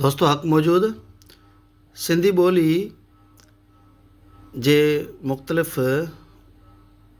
دوستو حق موجود سنڌي ٻولي جي مختلف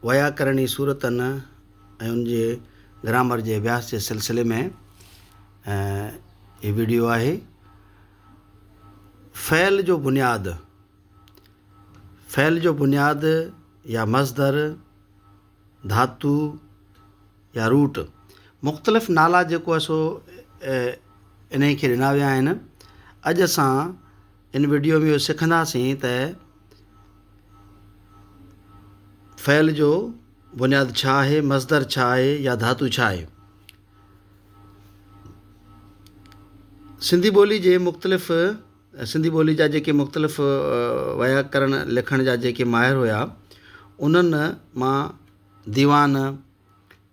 وياڪرڻي صورتن ۽ ان جي گرامر جي اڀياس جي سلسلي ۾ هي وڊيو آهي فعل جو بنياد فعل جو بنياد يا مصدر ڌاتو يا روٽ مختلف نالا جيڪو آهي سو انهي کي ڏنا ويا آهن اڄ اسان ان وڊيو ۾ اهو سکنداسين ته فعل جو بنياد ڇا آهي مصدر ڇا آهي يا ڌاتو ڇا آهي سنڌي ٻولي جي مختلف سنڌي ٻولي جا جيڪي مختلف وياڪرڻ لکڻ جا جيڪي ماهر هيا انهن مان ديوان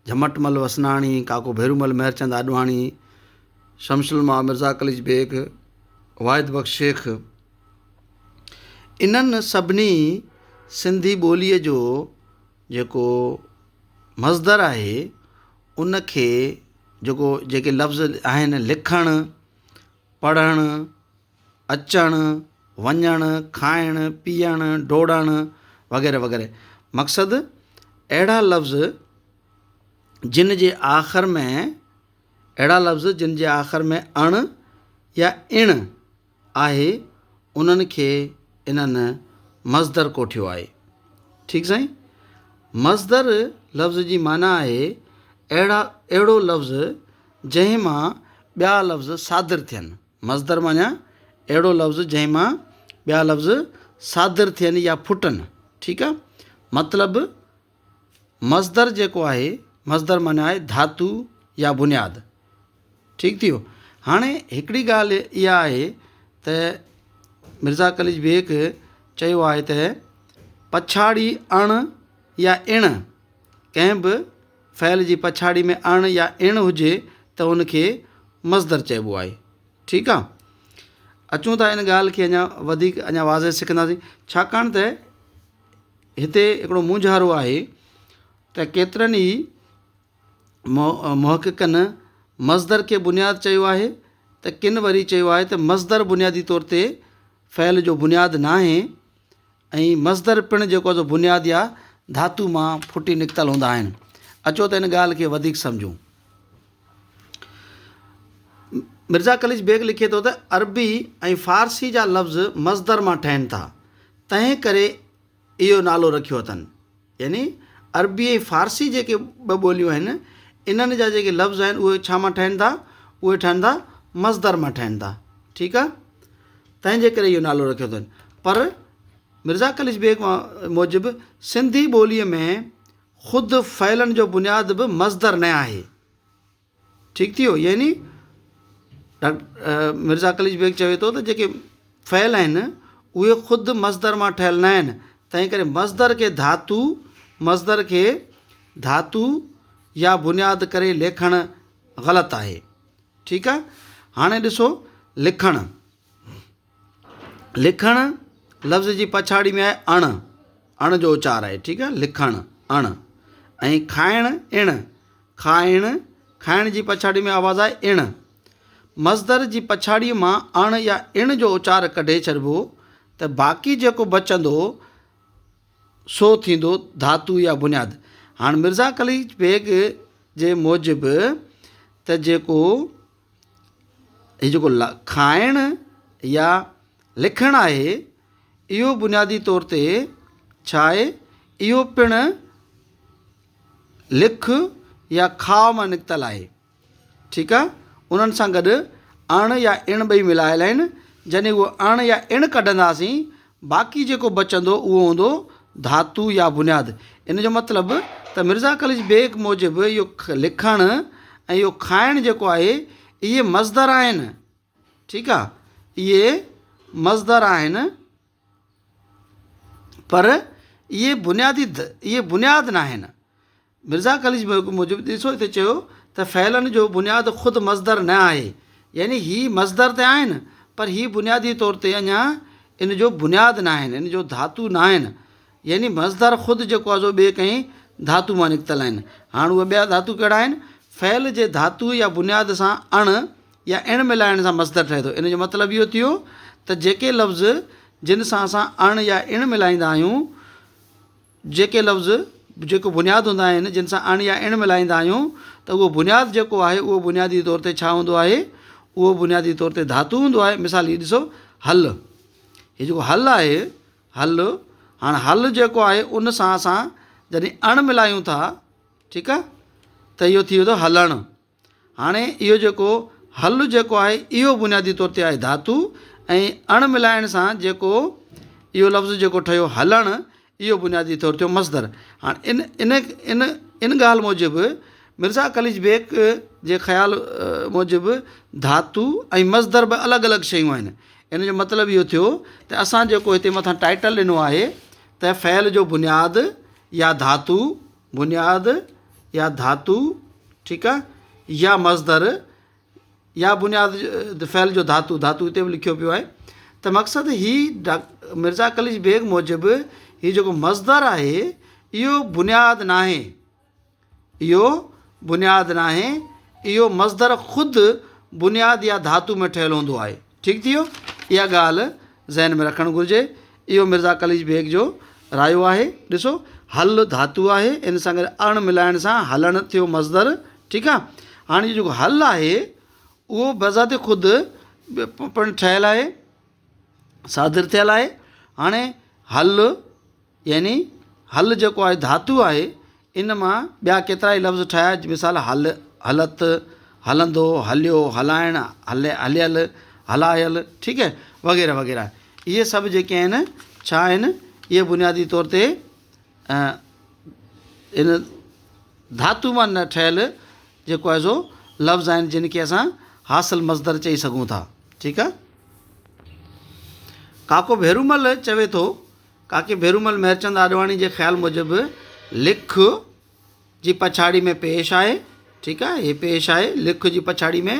جهمٽمل وسناڻي، ڪاڪو ڀيرومل مهرچند آڏواڻي، شمس الماء مرزا قليچ بيگ، واحد بخش شيخ انهن سڀني سنڌي ٻوليء جو جيڪو مصدر آهي ان کي جيڪو جيڪي لفظ آهن لکڻ، پڙهڻ، اچڻ، وڃڻ، کائڻ، پيئڻ، ڊوڙڻ وغيره وغيره مقصد اهڙا لفظ جن جي آخر ۾ اهڙا لفظ جن جي آخر ۾ اڻ يا اڻ آهي انهن کي انهن مصدر ڪوٺيو آهي ٺيڪ سائين مصدر لفظ جي معنيٰ آهي اهڙا اهڙو لفظ جنهن مان ٻيا لفظ صادر ٿين مصدر معنيٰ اهڙو لفظ جنهن مان ٻيا لفظ صادر ٿين يا ڦٽن ٺيڪ آ مطلب مصدر جيڪو آهي مصدر معنيٰ آهي ڌاتو يا بنياد ٺيڪ ٿي ويو هاڻي هڪڙي ڳالهه اها آهي ته مرزا قليچ بيگ چيو آهي ته پڇاڙي اڻ يا اڻ ڪنهن به فعل جي پڇاڙي ۾ اڻ يا اڻ هجي ته ان کي مصدر چئبو آهي. ٺيڪ آ. اچون ٿا ان ڳالهه کي اڃا وڌيڪ اڃا واضح سکنداسين ڇاڪاڻ ته هتي هڪڙو مونجهارو آهي ته ڪيترن ئي محققن مصدر کي بنياد چيو آهي ته ڪن وري چيو آهي ته مصدر بنيادي طور تي فعل جو بنياد ناهي ۽ مصدر پڻ جيڪو آهي سو بنياد يا ڌاتو مان ڦٽي نڪتل هوندا آهن. اچو ته ان ڳالهه کي وڌيڪ سمجهون. مرزا قليچ بيگ لکي ٿو ته عربي ۽ فارسي جا لفظ مصدر مان ٺهن ٿا، تنهن ڪري اهو نالو رکيو اٿن. يعني عربي ۽ فارسي جيڪي ٻه ٻوليون آهن، انهن جا جيڪي لفظ آهن اهي ڇا مان ٺهن ٿا؟ اهي ٺهن ٿا مصدر مان ٺهن ٿا. ٺيڪ آهي. تنهن جي ڪري اهو نالو رکيو اٿن. پر مرزا قليچ بيگ موجب سنڌي ٻوليء ۾ خود فعلن جو بنياد به مصدر نه آهي. ٺيڪ ٿي ويو يعني مرزا قليچ بيگ چوي ٿو ته جيڪي فعل آهن اهي خود مصدر مان ٺهيل نه آهن تنهن ڪري مصدر کي ڌاتو مصدر کي ڌاتو يا بنياد ڪري ليکڻ غلط آهي. ٺيڪ آ هاڻي ڏسو لکڻ لکڻ لفظ جي پڇاڙي ۾ آهي اڻ اڻ جو اچار آهي ٺيڪ آ لکڻ اڻ ۽ کائڻ اڻ کائڻ کائڻ جي پڇاڙي ۾ آواز آهي اڻ مصدر جي پڇاڙي مان اڻ يا اڻ جو اچار ڪڍي ڇڏبو ته باقي جيڪو بچندو سو ٿيندو ڌاتو يا بنياد. هاڻ مرزا قليچ بيگ جي موجب ته جيڪو هي جيڪو کائڻ يا لکڻ آهي اهو بنيادي طور تي ڇا آهي؟ اهو پڻ لک يا کاء مان نڪتل آهي. ٺيڪ آ انهن سان گڏ اڻ يا اڻ ٻئي ملايل آهن جڏهن اهو اڻ يا اڻ ڪڍنداسين باقي جيڪو بچندو اهو هوندو ڌاتو يا بنياد ان جو مطلب ته مرزا قليچ بيگ موجب اهو لکڻ ۽ اهو کائڻ جيڪو آهي اهي مصدر آهن ٺيڪ آ اهي مصدر آهن پر اهي بنيادي اهي بنياد ناهن مرزا قليچ بيگ موجب ڏسو هتي چيو ته فعلن جو بنياد خود مصدر نه آهي يعني هي مصدر ته آهن پر هي بنيادي طور تي اڃا ان جو بنياد نه آهن ان جو ڌاتو نه آهن يعني مصدر خود جيڪو آهي سو ٻئي ڪنهن ڌاتو مان نڪتل آهن هاڻ اهي ٻيا ڌاتو ڪهڙا آهن فعل جي ڌاتو يا بنياد سان اڻ يا اڻ ملائڻ سان مصدر ٺهي ٿو. ان جو مطلب اهو ٿيو ته جيڪي لفظ جن سان اسان اڻ يا اڻ ملائيندا آهيون، جيڪي لفظ جيڪو بنياد هوندا آهن جن سان اڻ يا اڻ ملائيندا آهيون ته اهو بنياد جيڪو آهي اهو بنيادي طور تي ڇا هوندو آهي؟ اهو بنيادي طور تي ڌاتو هوندو آهي. مثال هي ڏسو هل، هي جيڪو هل آهي، هل، هاڻ هل جيڪو آهي ان سان اسان جڏهن اڻ ملايون ٿا، ٺيڪ آهي، ته اهو ٿي ويندو هلڻ. هاڻي اهو جيڪو هل جيڪو آهي اهو بنيادي طور تي آهي ڌاتو ۽ اڻ ملائڻ سان جيڪو اهو لفظ جيڪو ٺهيو هلڻ اهو بنيادي طور ٿيو مصدر. هاڻي ان ان ان ان ڳالهه موجب مرزا قليچ بيگ جي خيال موجب ڌاتو ۽ مصدر به الڳ الڳ شيون آهن. ان جو مطلب اهو ٿيو ته اسان جيڪو هتي مٿان ٽائيٽل ڏنو آهي ته فعل جو بنياد يا ڌاتو، بنياد يا ڌاتو، ٺيڪ آ، يا مصدر يا بنياد فعل جو ڌاتو، ڌاتو هتي به لکيو پيو آهي ته مقصد هي مرزا قليچ بيگ موجب هي جيڪو مصدر آهي اهو بنياد ناهي، اهو بنياد ناهي، اهو مصدر خود بنياد يا ڌاتو ۾ ٺهيل هوندو آهي. ٺيڪ ٿي ويو؟ اها ڳالهه ذهن ۾ رکڻ گهرجي. اهو مرزا قليچ بيگ جو رايو آهي. ڏسو، هل ڌاتو آهي، ان سان گڏ اڻ ملائڻ سان هلڻ ٿيو مصدر. ٺيڪ آ. هاڻي اهو جيڪو هل آهي، اهو بذات خود پڻ ٺهيل آهي، صادر ٿيل آهي. هاڻي هل يعني هل جيڪو آهي ڌاتو آهي، ان مان ٻيا ڪيترائي لفظ ٺهيا، مثال هل، هلت، هلندو، هليو، هلائڻ، هليل، هلايل، ٺيڪ آهي، وغيره وغيره. اهي سڀ جيڪي آهن ڇا آهن؟ اهي بنيادي طور تي ان ڌاتو مان نه ٺهيل جيڪو آهي سو لفظ آهن جن کي اسان حاصل مصدر چئي سگهون ٿا. ٺيڪ آهي. ڪاڪو ڀيرومل چوي ٿو ڪاڪي ڀيرومل مهرچند آڏواڻي جي خيال موجب لک جي پڇاڙي ۾ پيش آهي، ٺيڪ آهي، هي پيش آهي، لک جي پڇاڙي ۾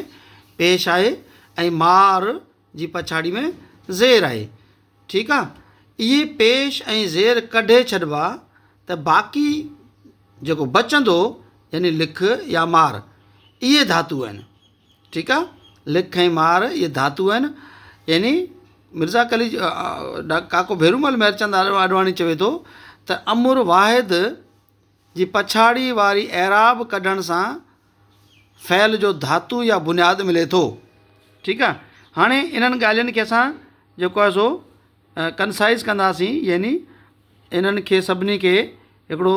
پيش آهي ۽ مار جي پڇاڙي ۾ زير آهي، ٺيڪ آهي، اهي پيش ۽ زير ڪڍي ڇڏبا ته باقي جيڪو بچندو يعني لک يا مار اهي ڌاتو آهن. ٺيڪ آ، لک ۽ مار اهي ڌاتو آهن، يعني مرزا قليچ ڪاڪو ڀيرومل مهرچند آڏواڻي چوي ٿو ته امر واحد جي پڇاڙي واري اعراب ڪڍڻ سان فعل جو ڌاتو يا بنياد ملي ٿو. ٺيڪ آ، هاڻي انهن ڳالهين کي اسان جيڪو آهي سو ڪنسائز ڪنداسين يعني انهن کي سڀني کي هڪڙو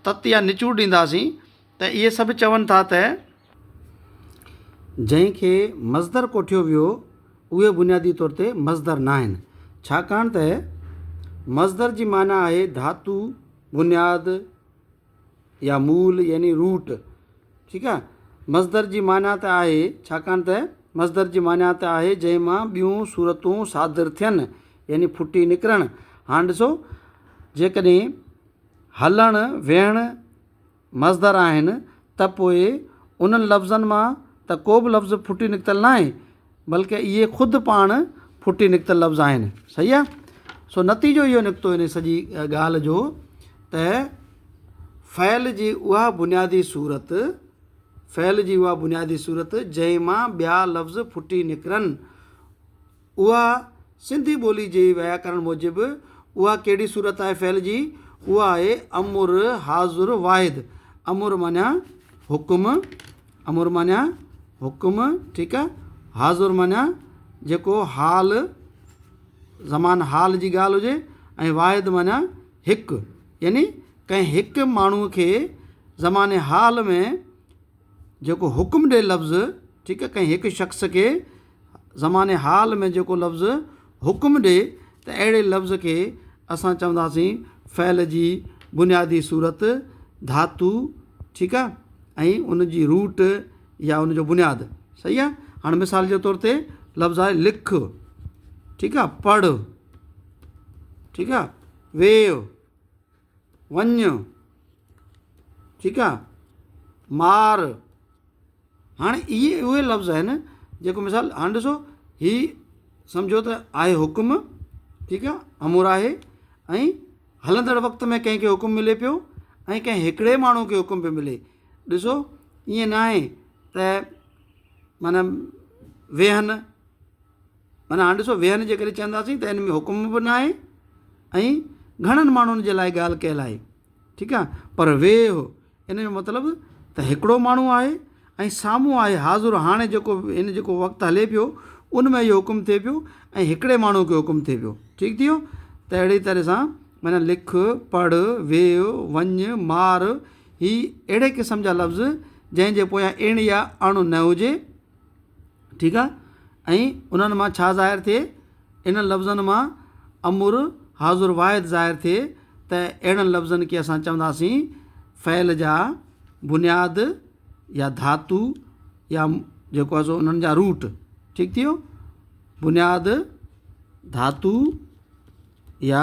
تت يا نچوڙ ڏينداسين ته اهي سڀ چون ٿا ته. جنهن کي مصدر ڪوٺيو ويو، اهي بنيادي طور تي مصدر ناهن، ڇاڪاڻ ته مصدر جي معنيٰ آهي ڌاتو، بنياد يا مول يعني روٽ. ٺيڪ آهي. مصدر جي معنيٰ ته آهي، ڇاڪاڻ ته مصدر جي معنيٰ ته آهي جنهن مان ٻيون صورتون صادر ٿين يعني ڦٽي نڪرڻ. هاڻ ڏسو جيڪڏهن هلڻ، ويهڻ، مصدر آهن ته پوء انهن لفظن مان ته ڪو به لفظ ڦٽي نڪتل ناهي بلڪه اهي خود پاڻ ڦٽي نڪتل لفظ آهن. صحيح آهي؟ سو نتيجو اهو نڪتو ان سڄي ڳالهه جو ته فعل جي اها بنيادي صورت فعل جي اها بنيادي صورت جنهن مان ٻيا لفظ ڦٽي نڪرن اها سنڌي ٻولي جي وياڪرڻ موجب اها ڪهڙي صورت آهي فعل جي؟ اها آهي امر حاضر واحد. امر معنيٰ حڪم، امر معنيٰ حڪم، ٺيڪ آهي، حاضر معنيٰ جيڪو حال، زمان حال جي ڳالهه هجي ۽ واحد معنيٰ هڪ، يعني ڪنهن هڪ ماڻهوء کي زمان حال ۾ جيڪو حڪم ڏي لفظ، ٺيڪ آ، ڪنهن هڪ شخص کي زمان حال ۾ جيڪو لفظ حڪم ڏي ته اهڙي لفظ کي اسان چونداسين فعل جي بنيادي صورت ڌاتو، ٺيڪ آ، ۽ ان جي روٽ يا ان جو بنياد، صحيح آ. هاڻ مثال جي طور تي لفظ آهي لک، ٺيڪ آ، پڙهه، ٺيڪ آ، ويهه، وڃ، ٺيڪ آ، مار، هاڻي اهي اهي لفظ آهن جيڪو مثال هاڻي ڏسو هي سمجهو ته آهي حڪم، ٺيڪ آ، امر آهي ۽ هلندڙ وقت ۾ ڪنهن کي حڪم ملي پيو ۽ ڪنهن هڪڙي ماڻهو کي حڪم پيو ملي. ڏسو ائين ناهي ته معنيٰ ويهن. معنيٰ هاڻي ڏسو ويهن جيڪڏهن چونداسين ته ان ۾ حڪم به ناهي ۽ گهڻن ماڻهن جي لاء ڳالهه ڪيل آهي ٺيڪ آهي پر ويهه ان جو مطلب ته هڪڙو ماڻهو آهي ۽ سامهون آهي حاضر هاڻي جيڪو هن جيڪو وقت هلي پيو ان ۾ اهو حڪم ٿئي پيو ۽ هڪڙي ماڻهو کي حڪم ٿئي پيو ٺيڪ ٿي ويو ته اهڙي طرح سان معنيٰ لک پڙهه ويهه وڃ مار هي اهڙي قسم جا لفظ جنهن جي پويان اڻ يا اڻ نه هجي ٺيڪ آ ۽ انهن مان ڇا ظاهر ٿئي؟ انهن لفظن مان امر حاضر واحد ظاهر ٿئي ته اهڙن لفظن کي اسان چونداسين فعل جا بنياد يا ڌاتو يا جيڪو آهي سو انهن جا روٽ ٺيڪ ٿي ويو بنياد ڌاتو يا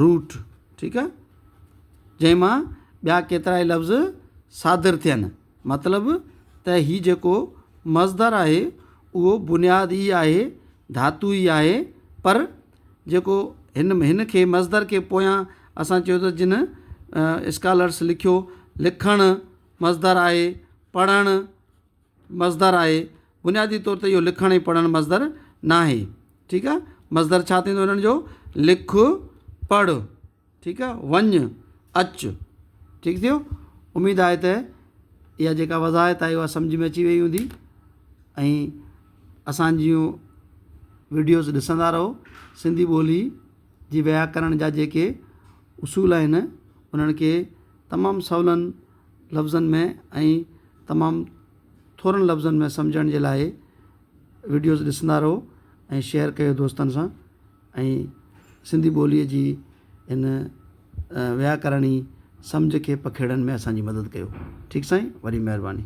روٽ ٺيڪ آ جنهن مان ٻيا ڪيترائي لفظ صادر ٿين. مطلب ته هي جيڪو مصدر آهي اهو بنياد ئي آهي، ڌاتو ئي آهي، پر جيڪو هن هن کي مصدر کي پويان اسان چيو ته جن اسڪالرس لکيو لکڻ مصدر آهي، پڙهڻ مصدر آهي، بنيادي طور تي اهو لکڻ ۽ پڙهڻ مصدر ناهي، ٺيڪ آهي، مصدر ڇا ٿيندو هنن جو لک پڙهه. ٺيڪ آ وڃ اچ ٺيڪ ٿيو اميد آهي ته اها جيڪا وضاحت آهي اها سمجھ ۾ اچي وئي هوندي ۽ اسان جون وڊيوز ڏسندا رهو سنڌي ٻولي جي وياڪرڻ جا جيڪي اصول آهن انهن کي تمام سولن لفظن ۾ ۽ تمام ٿورن لفظن ۾ سمجھڻ جي لاء وڊيوز ڏسندا رهو ۽ شيئر ڪيو دوستن سان ۽ سنڌي ٻوليء جي ان وياڪرڻي سمجهه کي پکيڙڻ ۾ اسان جي مدد ڪيو. ٺيڪ سائين وڏي مهرباني.